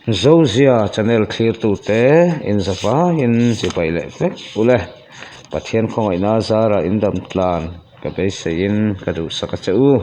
Zozia channel thlirtute in zavaiin chibai leh vek ule. Pathian khawngaihna zarah in dam tlan ka beiseiin ka duhsak a che u.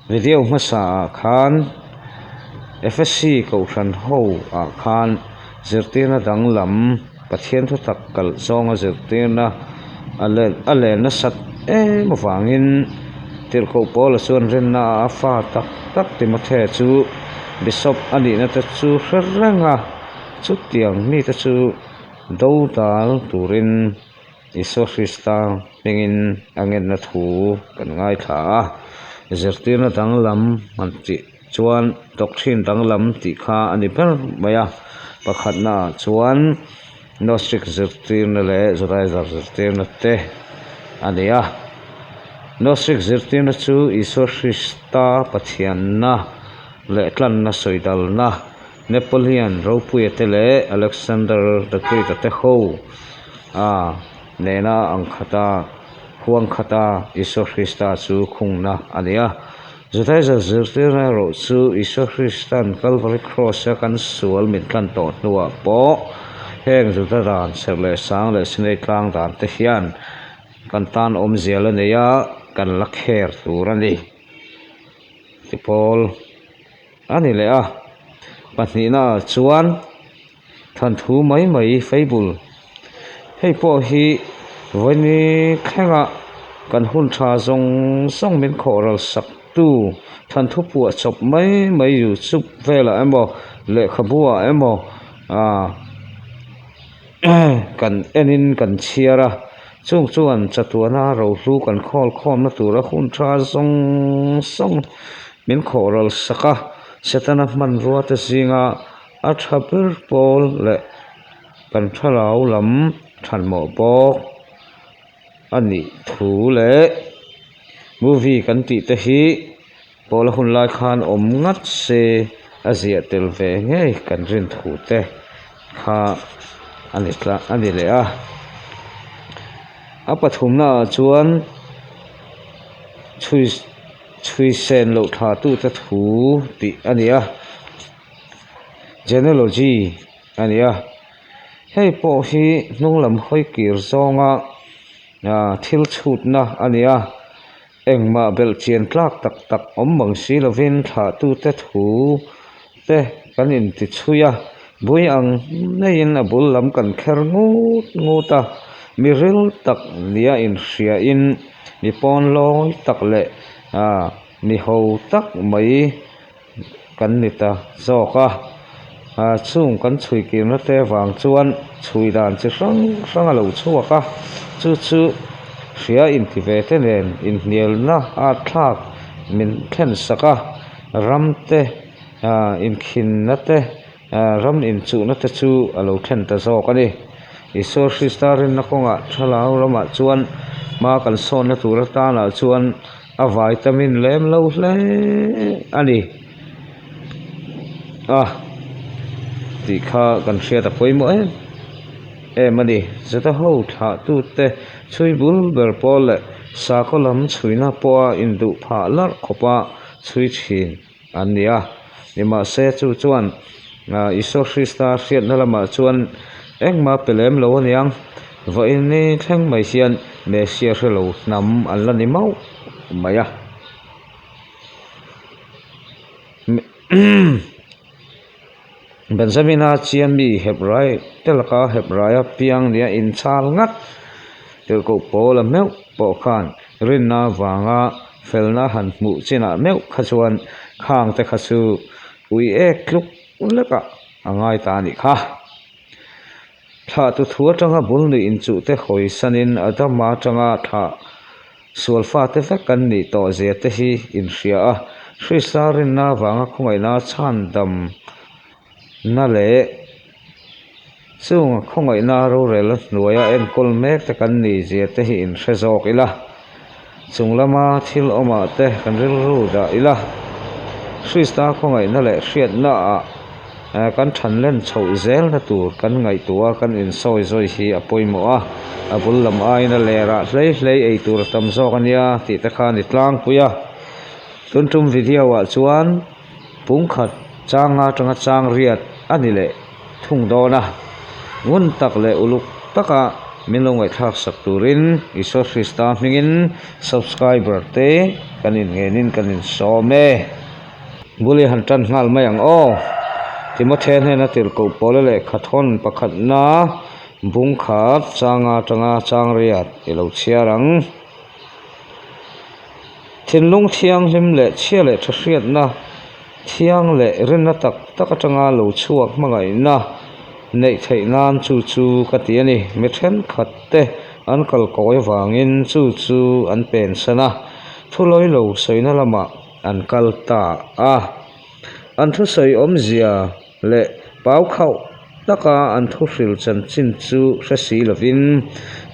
Video hmasa ah khan FSC kohhran ho ah khan zirtirna danglam Pathian thutak kalh zawnga zirtirna a len a len nasat em avangin Tirhkoh Paula chuan rinna a fa tak tak Timothea chu Bishop a nihna te chu hre reng a, chutiang mite chu do dal turin Isua Krista hmingin a ngenna thu kan ngaithla a, zirtirna danglam han tih chuan doctrine danglam tih kha a ni ber mai a, pakhatnaah chuan Gnostic zirtirna leh Judaism zirtirna te a ni a, Gnostic zirtirna chu Isua Krista Pathianna leh tlanna sawi dalna Napoleon ropuia te leh Alexander the Great a te ho a nena ang khata huang khata Isua Krista chu khungna a ni a. Judaism zirtirna erawh chu Isua Kristan Calvary Cross a kan sual min tlan tawh hnuah pawh heng Juda dan serh leh sang leh Sinai tlang dan te hian kan tan awmzia la nei a, kan la kher tur a ni. Tipawl. A ni leh a, pahnihna ah chuan thanthu mai mai fable hei pawh hi vawiini thlengah kan hun tha zawng zawng min khawh ral sak tu thanthu puah chawp mai mai youtube velah emaw lehkhabu ah emaw ah kan enin kan chhiar a chung chuan chatuana rohlu kan khawl khawmna tura hun tha zawng zawng. Min khawh ral sak a, Setana hmanrua te zinga a tha ber pawl leh kan thlarau lam thanmawh bawk a nih thu leh movie kan tih te hi pawl a hun lai khan awm ngat se a ziah tel ve ngei kan rin thu te kha a ni tla a ni leh a. A pathumna ah chuan chhui. Chhui sen loh thla tute thu tih a ni a, genealogy a ni a, hei pawh hi hnung lam hawi kir zawnga ah thil chhutna a ni a, engmah belh chian tlak tak tak awm mang si lovin thlah tute thu te kan inti chhui a, bui ang ngeiin a bul lam kan kher ngut ngut a, mi ril tak nia inhriain. Mi pawn lawi tak leh ah mi ho tak mai kan ni ta zawk a ah chung kan chhui kirna te vang chuan chhui dan chi hrang hrang a lo chhuak a chu chu hria inti ve te nen inhnialna a thlak min thlen sak a ram te ah inkhinna te ah ram inchuhna te chu a lo thlen ta zawk a ni. Isua Krista rinna kawngah thlarau ramah chuan hma kan sawnna tur atanah chuan a vitamin lem lo hle a ni a tih kha kan hriat a pawimawh em em a ni. Zeta ho thlahtute chhui bul ber pawl leh sakhaw lam chhuina pawha induh phah larh khawpa chhui thin. an ni a, nimahse chu chuan Isua Krista hriatna lamah chuan engmah pe lem lo aniang, vawiin ni thleng mai hian Messia hre lo hnam an la ni mauh mai a. Benjamina chian mi Hebrai te laka Hebraia piang nia inchhal ngat tirhkoh Paula meuh pawh khan rinna vanga felna han hmuh chinah meuh kha chuan khang te kha chu ui ek tluk lekah a ngai ta a nih kha. Thlah tu thu atanga bul nuih inchuh te hawi sanin Adama atanga thlah sual fate vek kan nih tawh zia te hi inhria a, Krista rinna avanga khawngaihna chhandam na leh chung khawngaihna rorelna hnuaia enkawl mek te kan nih zia te hi inhre zawk ila, chung lama thil awmah te kan rilru dah ila, Krista khawngaihna leh hriatna ah. Kan thanlen chhoh zelna tur kan ngaihtuah a, kan insawi zawi hi a pawimawh a, a bul lam aiin a lerah hlei hlei ei tur a tam zawk a nia tih te kha a ni tlangpui a. Tun tum video ah chuan pungkhat Chang nga atanga chang riat a ni leh thung dawn a. Ngun tak leh uluk taka min lo ngaihthlak sak turin Isua Krista hmingin subscriber te kan inngenin kan insawm e. Bul i han tan nghal mai ang aw. Timothea hnena tirhkoh pawla lehkha thawn pakhatna bung khat chang nga atanga chang riat i lo chhiar ang. Thinlung thianghlim leh chhia leh tha hriatna thiang leh rinna tak tak atanga lo chhuak hmangaihna neih theih nan chu chu ka ti a ni. Mi thenkhat te an kal kawi avangin chu chu an pensan a, thu lawi lo sawina lamah an kal ta a. An thusawi awmzia leh pau khauh taka an thuhril chanchin chu hre si lovin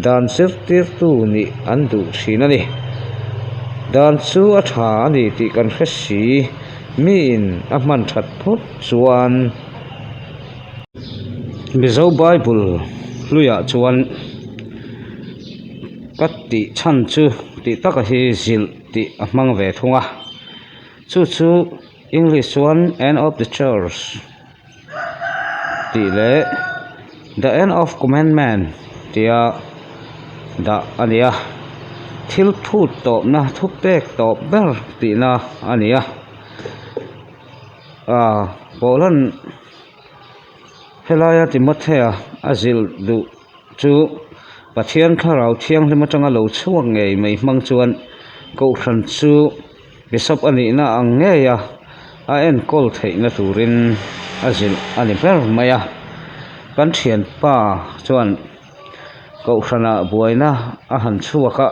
dan zirtirtu nih an duh thin a ni. Dan chu a tha a ni tih kan hre si, miin a hman that phawt chuan Mizo Bible hluiah chuan ka tih chhan chu tih taka hi zilh tih a hmang ve thung a, chu chu. English chuan end of the church tih leh the end of commandment tia dah a ni a thil phut tawpna thupek tawp ber tihna a ni a ah pawhlan helaia Timothea a zilh duh chu Pathian thlarau thianghlim atanga lo chhuak ngei mai hmang chuan kohhran chu. Bishop a nihna ang ngei a, a enkawl theihna turin a zilh a ni ber mai a. Kan thianpa chuan Kohhranah buaina a han chhuak a,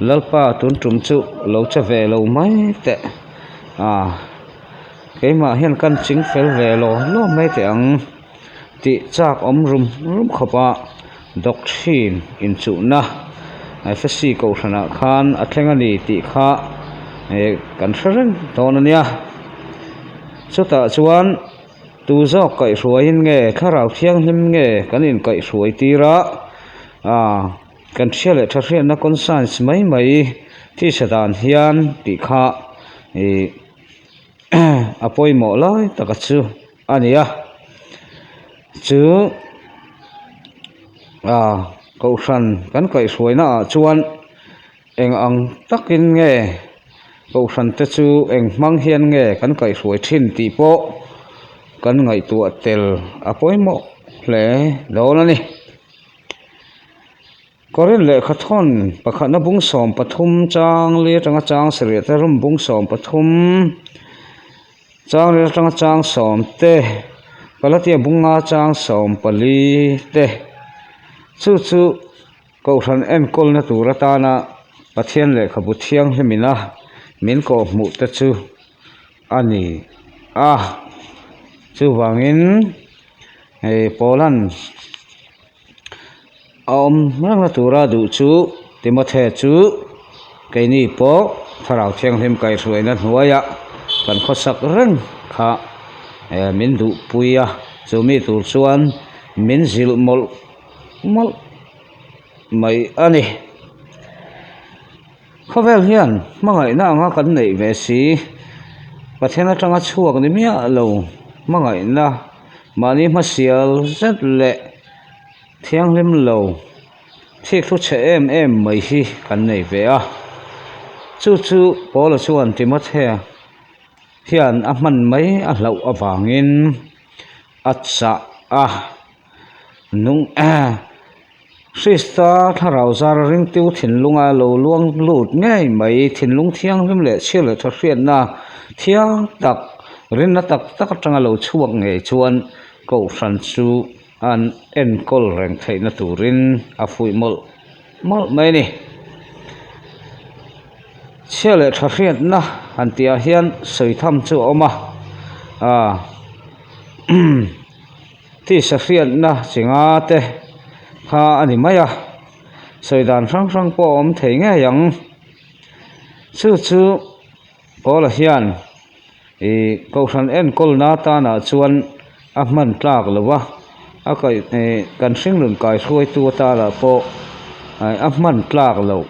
Lalpa tun tum chu lo che ve lo mai teh a, keimah hian kan ching fel ve lo lo mai teh ang tih chak awm rum rum khawp a. Doctrine inchuhna Efesi kohhranah khan a thleng a ni tih kha eh kan hre reng dawn a nia. Chutah chuan tu zawk kaihhruaiin nge thlarau thianghlim nge kan inkaihhruai tir a, ah kan hria leh tha hriatna conscience mai mai tisa dan hian tih kha ih a pawimawh lai taka chu a ni a. Chu ah kohhran kan kaihhruaina ah chuan eng ang takin nge kohhran te chu eng hmang hian nge kan kaihhruai thin tih pawh kan ngaihtuah tel a pawimawh hle dawn a ni. Korin lehkha thawn pakhatna bung 13 chang li atanga chang sarih te rawng bung 13 chang li atanga chang sawm te Galatia bung nga chang 14 te chu chu Kohhran enkawlna tur atana Pathian lehkhabu thianghlimina min kawhhmuh te chu a ni a chuvangin hei Paula'n. A awm rengna tura duh chu Timothea chu keini pawh Thlarau Thianghlim kaihhruaina hnuaiah kan khawsak reng kha eh min duhpui a, chumi tur chuan min zilh mawlh mawlh mai a ni. Khawvel hian hmangaihna anga kan neih ve si, Pathian atanga chhuak ni miah lo hmangaihna mahni hmasial zet leh thianghlim lo thik thu chhe em em mai hi kan nei ve a. Chu chu Paula chuan Timothea hian a hman mai a hlauh avangin a chah a. Nung Krista thlarau zar ringtu thinlunga lo luang lut ngei mai, thinlung thianghlim leh chhia leh tha hriatna thiang tak, rinna tak tak atanga lo chhuak ngei chuan Kohhran chu an enkawl reng theihna turin a fuih mawlh mawlh mai a ni. Chhia leh tha hriatna han tihah hian sawi tham chu a awm a, ah Tisa hriatna chi nga te kha a ni mai a, sawi dan hrang hrang pawh a awm thei ngei ang. Chu chu Paula hian ih Kohhran enkawlna atanah chuan a hman tlak lo va, a kaih ih kan hringlun kaihruaitu atanah pawh a hman tlak loh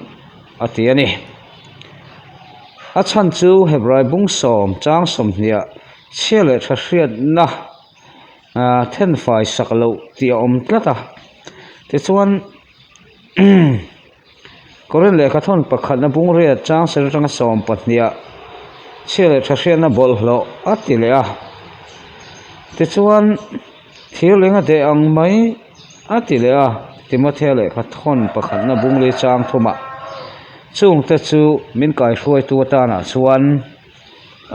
a ti a ni. A chhan chu Hebrai bung sawm chang sawmhniah. Chhia leh tha hriatna thenfai sak loh tih a awm tlat a. Tichuan Korin lehkha thawn pakhatna bungriat chang ser atanga 12 ah chhia leh tha hriatna bawlhhlawh a ti leh a. Tichuan thirling a deh ang mai a ti leh a, Timothea lehkha thawn pakhatna bungli chang thumah chungte chu min kaihruaitu atanah chuan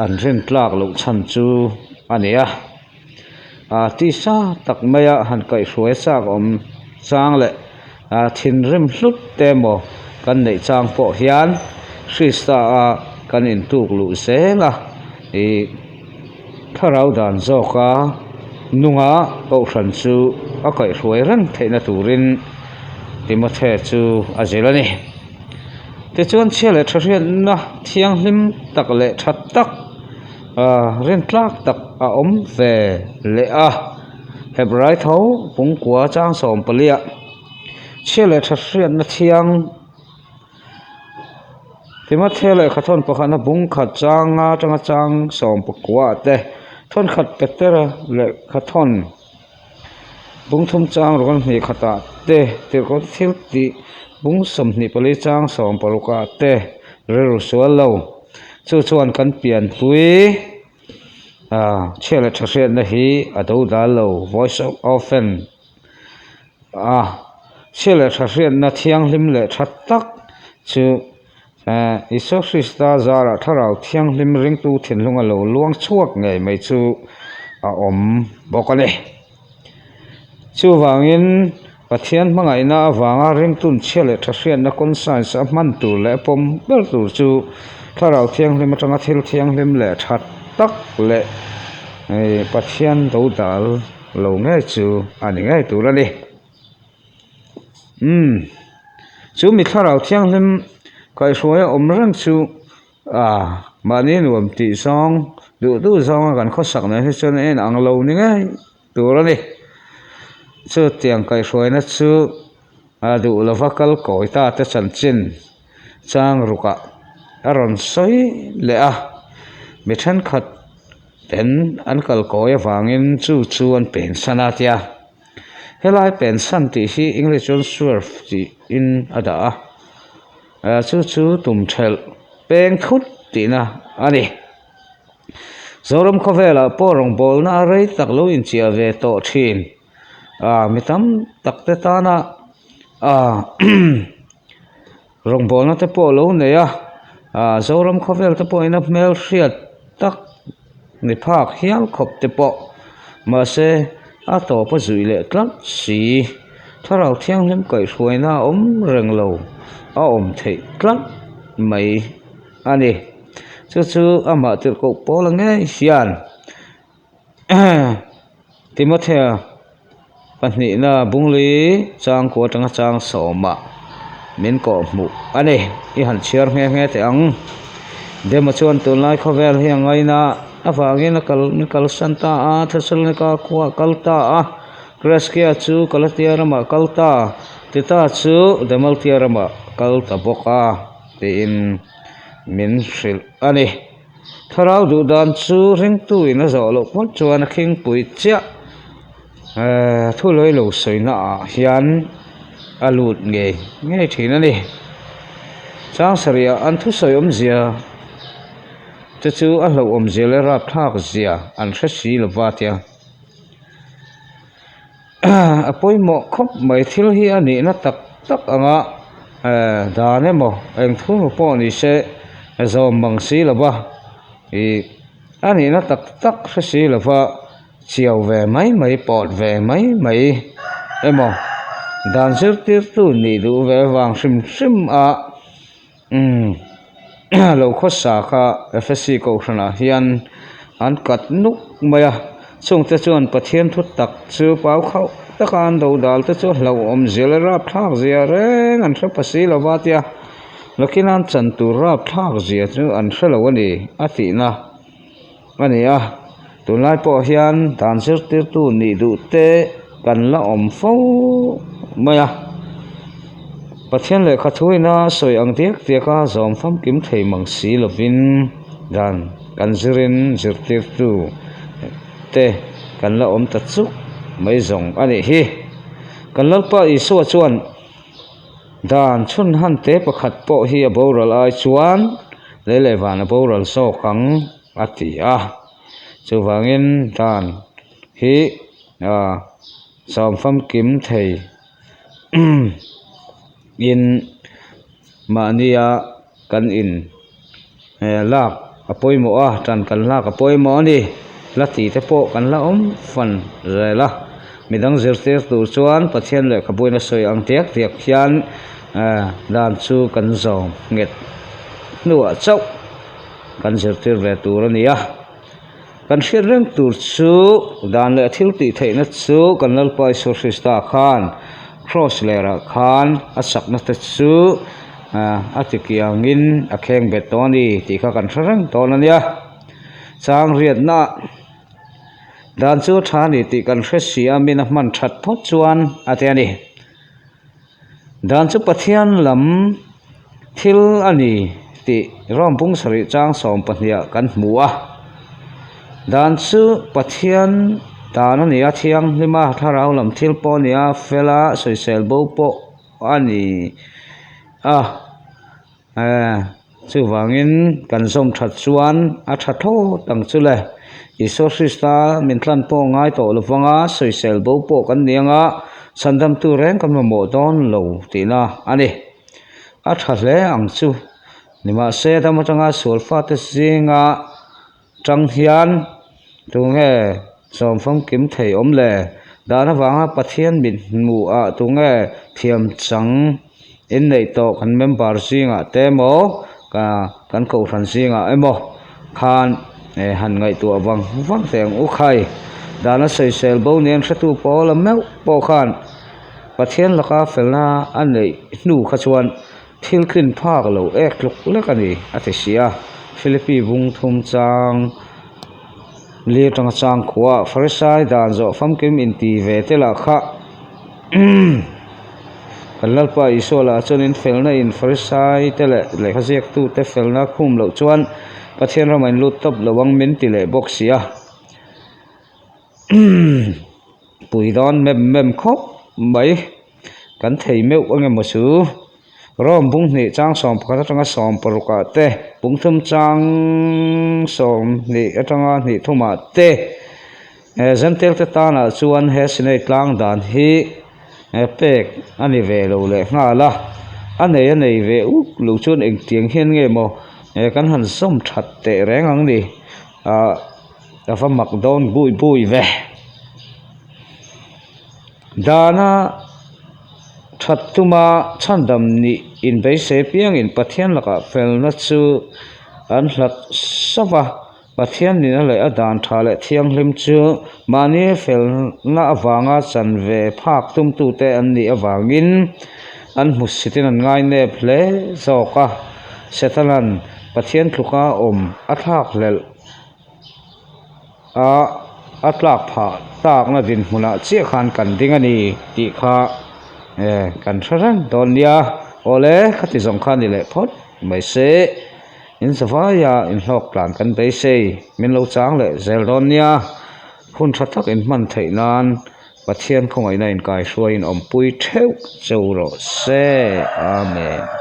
an rin tlak loh chhan chu a ni a. Aa tisa tak maia han kaihhruai chak awm chang leh aa thinrim hlut te emaw kan neih chang pawh hian Krista a kan intuk luh zel a ih thlarau dan zawka nunga kohhran chu a kaihhruai reng theihna turin Timothea chu a zir a ni. Tichuan chhia leh tha hriatna thianghlim tak leh tha tak ah rintlak tak a awm ve leh a, Hebrai tho pungkua chang 14 ah chhia leh tha hriatna thiang Timothea lehkha thawn pakhatna bung khat changa atanga chang 19 ah te thawnkhat Petera lehkha thawn. Bung thum chang rawng hnih khatah te tirhkoh thil tih bung 24 chang 16 ah te rilru sual lo. Chu chuan kan pianpui ah chhia leh tha hriatna hi a do dal lo voice of orphan a chhia leh tha hriatna thianghlim leh tha tak chu Isua Krista zarah Thlarau Thianghlim ringtu thinlunga lo luang chhuak ngei mai chu a awm bawk a ni. Chuvangin Pathian hmangaihna avanga ringtun chhia leh tha hriatna conscience a hman tur leh a pawm ber tur chu Thlarau Thianghlim atanga thil thianghlim leh tha tak leh Pathian dodal lo ngei chu a ni ngei tur a ni. Umm chu mi thlarau thianghlim kaihhruai a awm reng chu ah mahni nuam tih zawng duh duh zawnga kan khawsak nen hi chuan a en ang lo ni ngei tur a ni chutiang kaihhruaina chu a duh lova kal kawi ta te chanchin chang rukah a rawn sawi leh a mi thenkhat ten an kal kawi avangin chu chu an pensan a tia. Helai pensan tih hi English chuan swerve tiin a dah a ah chu chu tum thelh peng thut tihna a ni. Zoram khawvelah pawh rawngbawlna a rei tak lo inchiah ve tawh thin ah mi tam tak te tana ah Rawngbawlna te pawh lo nei a, ah Zoram khawvel te pawhin a hmel hriat tak ni phak hial khawp te pawh mahse a tawp a zuih leh tlat si. Thlarau Thianghlim kaihhruaina a awm reng lo a awm theih tlat mai a ni. Chu chu amah tirhkoh pawl a ngei hian. Timothea pahnihna bungli changkua atanga chang sawmah min kawh hmuh a ni. I han chhiar nghe nghe teh ang. Dema chuan tunlai khawvel hi a ngaina avangin a kal min kalsan ta a, Thessalonica khua a kal ta a, Kreskia chu Galatia ramah a kal ta, Tita chu Demaltia ramah a kal ta bawk a tiin min hrilh a ni. Thlarau duh dan chu ringtu in a zawh loh phawt chuan a khingpui chiah ehh thu lawi lo sawina ah hian a lut ngei ngei thin a ni. Chang sarih ah an thusawi awmzia te chu a hlauh awmzia leh rapthlak zia an hre si lova tia a pawimawh khawp mai thil hi a nihna tak tak anga ehh dan emaw eng thu emaw pawh ni se zawm mang si lova ih a nihna tak tak hre si lova chiau ve mai mai pawt ve mai mai emaw dan zirtirtu nih duh ve vang hrim hrim a. Umm lo khawsa kha Efesi kohhranah hian an kat nuk mai a, chungte chuan Pathian thu tak chu pau khauh taka an do dal te chu hlauhawm zia leh rapthlak zia reng an hre pa si lova tia nakin an chan tur rapthlak zia chu an hre lo a ni a tihna a ni a, tunlai pawh hian dan zirtirtu nih duh te kan la awm fo mai a, Pathian lehkha thuina sawi ang diak diak a zawm famkim thei mang si lovin dan kan zirin zirtirtu. te kan la awm ta chuk mai zawng a nih hi. Kan Lalpa Isua chuan dan chhun han te pakhat pawh hi a boral ai chuan lei leh van a boral zawk ang a ti a. Chuvangin dan hi sawm famkim thei in mahnia kan in lak a pawimawh a tan kan lak a pawimawh a ni la tih te pawh kan la awm fan zel a midang zirtir tur chuan Pathian lehkhabuin a sawi ang diak diak hian dan chu kan zawm nghet hnuah chauh kan zirtir ve tur a ni a. Kan hriat reng tur chu dan leh thil tih theihna chu kan Lalpa Isua Krista khan Kraws lerah khan a chakna te chu a ti kiangin a kheng bet tawh a ni tih kha kan hre reng dawn a nia. Chang riatna dan chu a tha a ni tih kan hre si a, min a hman that phawt chuan a ti a ni. Dan chu Pathian lam thil a ni tih Rom pung sarih chang 12 ah kan hmu a. Dan chu Pathian dan a ni a, thianghlim a, thlarau lam thil pawh a ni a, fel a, sawisel bo pawh a ni a. Chuvangin kan zawm that chuan a tha thlawt ang chu le. Isua Krista min tlan pawh ngai tawh lo vanga sawisel bo pawh kan ni anga chhandamtu reng kan mamawh dawn lo tihna a ni. A tha hle ang chu. Nimahse dam atanga sual fate zinga Tang hian tunge sawm famkim thei awm le? Dan avanga Pathian mit hmuhah tunge thiam chang inneih tawh kan member zingah te emaw kan kohhran zingah emaw khan han ngaihtuah vang vang teh ang u khai. Dana sawisel bo nen hretu pawl a meuh pawh khan Pathian laka felna a neih hnu kha chuan Thil tlin phak lo ek tluk lek a ni, a ti si a. Philippi bung thum chang li atanga chang khuaa Farisai dan zawh famkim inti ve te lah kha kan Lalpa Isua lah chuanin felna in Farisai te leh lehkha ziaktu te felna khum loh chuan Pathian ramah in lut tawp lo ang min ti leh bawk si a. Pui dawn mem mem khawp mai. Kan thei meuh ang emaw chu Rome bung hnih chang 11 atanga 16 ah te bung thum chang 20 atanga hnih thumah te Zentail te tanah chuan he Sinai tlang dan hi pek a ni ve lo leh nghal a, a nei a nei ve uk lo chuan engtiang hian nge maw kan han zawm that teh reng ang ni ah a va mak dawn bui bui ve. Dana that tuma chhandam nih inbeisei apiangin Pathian lakah felna chu an hlat sauh a, Pathian nihna leh a dan tha leh thianghlim chu mahni felna avanga chan ve phak tumtute an nih avangin an hmusitin an ngainep hle zawk a, Setana'n Pathian tluka awm a thlakhlelh. A a tlak phah takna dinhmunah chiah khan kan ding a ni tih kha eh kan hre reng dawn nia awle khati zawng kha ni leh phawt mai se in zavaia inhlawk tlan kan beisei min lo chang leh zel dawn nia hun tha tak in hman theih nan Pathian khawngaihna inkaihruaiin awmpui theuh cheu rawh se Amen.